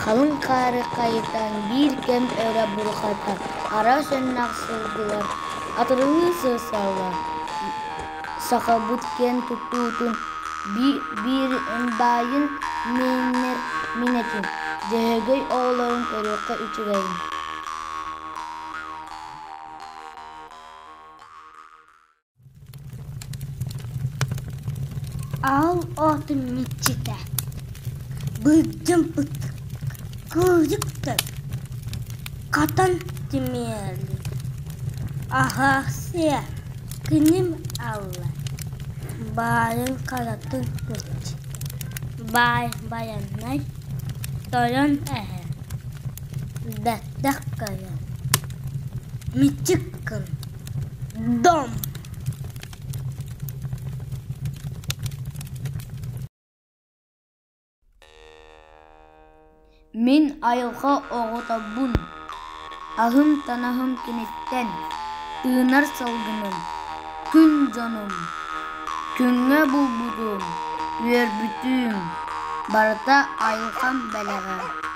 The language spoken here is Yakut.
Халыҥ хаары хайытан биир кэм өрө бурҕата араас өҥнөөх сылгылар атырылыы сырсаллар. Сахабыт киэн туттуутун биир баайын мииннэр мин этим, Дьөһөгөй оҕолорун көрүөххэ үчүгэйин Аал отун миччитэ, быдьым ытык, кыырык тыл, хатан тимиэли, аһаахсыйа күнүм алла, баайын харатын миччитэ, баай байанай, тойон эһэ, бэттэх көрөн, мичик гын Дом! Мин айылҕа оҕотобун, аһым-танаһым киниттэн, тыынар салгыным, күн дьонум, күҥҥэ булбутум, үөрбүтүм, барыта айылҕам бэлэҕэ.